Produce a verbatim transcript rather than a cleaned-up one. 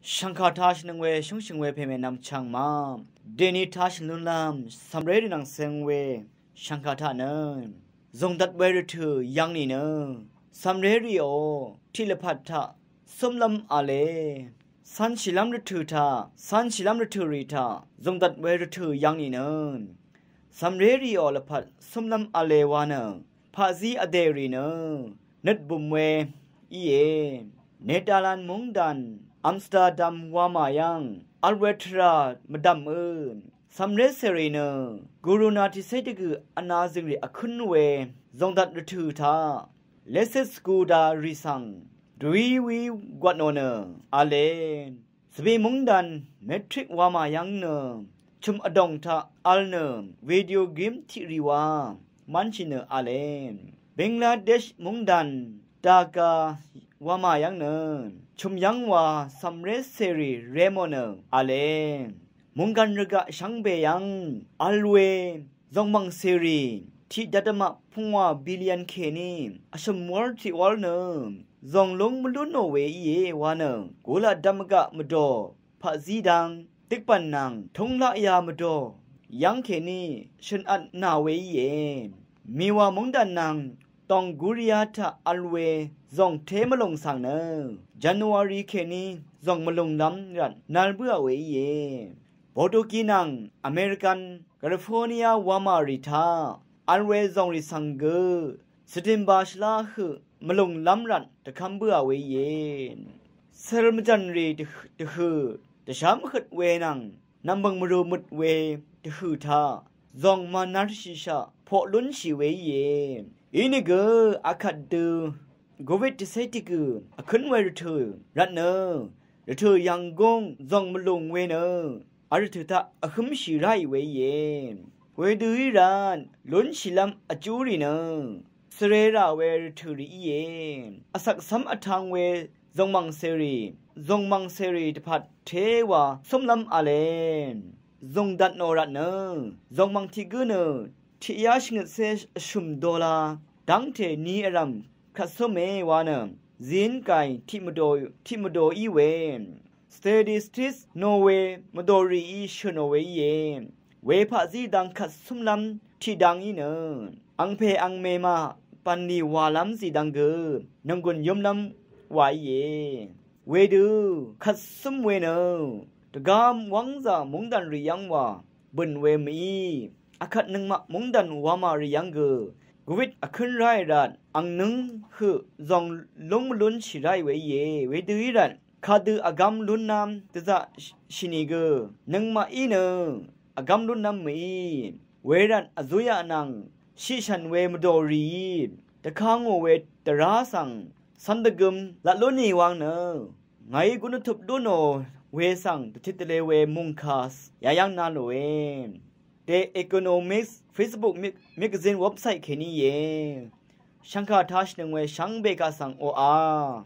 Shv̀ngkà tashìnøng we shúngshø̀ng we pèmè nvmchv̀ng ma. Dèní tashì lúnlv́m cv̀mré rì nvng ceng we shv̀ngkà taq nø zòngdat we rvtø̀ yv̀ng nìnø cv̀mré rìò tiq lvpat taq cúmlv́m v̄le. Cv̄nshìlv́m rvtø̀ taq, cv̄nshìlv́m rvtø̀ rì taq zòngdat we rvtø̀ yv̀ng nìnø cv̀mré rìò lvpat cúmlv́m v̄le wa nø paqzí vdè rì nø nøt bùm we íe. Netalan mungdan Amsterdam wamà yv́ng vl we tvrà mvdv̀mø cv̀mré cèrì nø guruna tiqcé dvgø̀ vna zìngrì vkǿn we zòngdat rvtø̀ taq letsét svgu da rì svng dvríwí gwvtnò nø v̄le. Svbi mungdan metrik wamà yv́ng nø chø̀m vdòng taq vl nø video game tiqrì wa mv́nshì nø v̄le. Bangladesh mungdan Dhaka wamà yv́ng nø chø̀m yv́ng wa cv̀mré cèrì remò nø v̄le. Mungkàn rvgaq shvngbe yv́ng vl we zòngmv̀ng cèrì tiqdvdvmaq pungwà billion kèní vshø̀m wv́l tiq wv́l nø zònglúng mvlúnò we íe wa nø gulaq dvm gaq mvdò paqzí dang døkbv̀n nvng túng laqya mvdò yv́ng kèní shø̀n vtnà we íe. Mìwà mungdan nvng Dòng Korea taq vl we zòngté mvlùng svng nø January kèní zòng mvlùnglv́m rvt nal bǿà we íe. Botoki nvng American California wamà rì taq vl we zòngrì svng gø September shvlá høq mvlùnglv́m rvt dvkv́m bǿà we íe. Sør mvjv̀nrì dvhø̀ dvshám høt we nvng nv̀mbø̀ng mvrù møt we dvhø̀ taq zòng mànarshìshaq poq lúnshì we íe. Inìgø akvt dø Covid tiqcé tiqgø̀ vkǿn we rvtø̀ rvtnø rvtø̀ yv̀nggúng zòng mvlùng we nø vl rvtø̀ taq vhǿmshì ráì we íe. Wedø í rvt lúnshìlv́m vjúrì nø svre rà we rvtø̀ rì íe. Vsvk cv́m vtv̄ng we zòngmv̀ng cèrì, zòngmv̀ng cèrì dvpvt téwa cúmlv́m v̄le. Zòngdatnò rvtnø zòngmv̀ng tiq gǿ nø tiqyá shvngøtcé vshø̀m dola dv́ngte ni vrv̀m kvt cúme wa nø zin gàì tiq mvdò, tiq mvdò í we Statistics Norway mvdòrìí shø̀nò we íe. Wepaq zí dang kvt cúmlv́m tiqdang í nø angpè angmè maq bv̀nlì wàlv́m zìdvng gø nònggùn yǿmlv́m wa íe. Wedø kvt cúm we nø dvgá wv́ngzà mungdàn rì yv́ng wà bø̀n we mø̀í. Akvt nøngmaq mungdàn wamà rì yv́ng gø gvwit vkǿn ráì rvt ang nǿng høq zòng lúng mvlúnshì ráì we íe. Wedø í rvt kadø vgv́m lúnlv́m dvzaqshì nìgø nøngmaqí nø vgv́m lúnlv́m mø̀í. Wervt vzúyaq nvng shiqshv̀n we mvdòrìí dvka ngò we dvrá svng cv̄n dvgøm lat lú nì wang nø ngàí gún vtøp lú nò we svng dvtit dvle we mòngkà yayv́ng na lòe. The Economist Facebook magazine website kèní íe. Shvngkà tashìnøng we shvngbe kaq svng oqà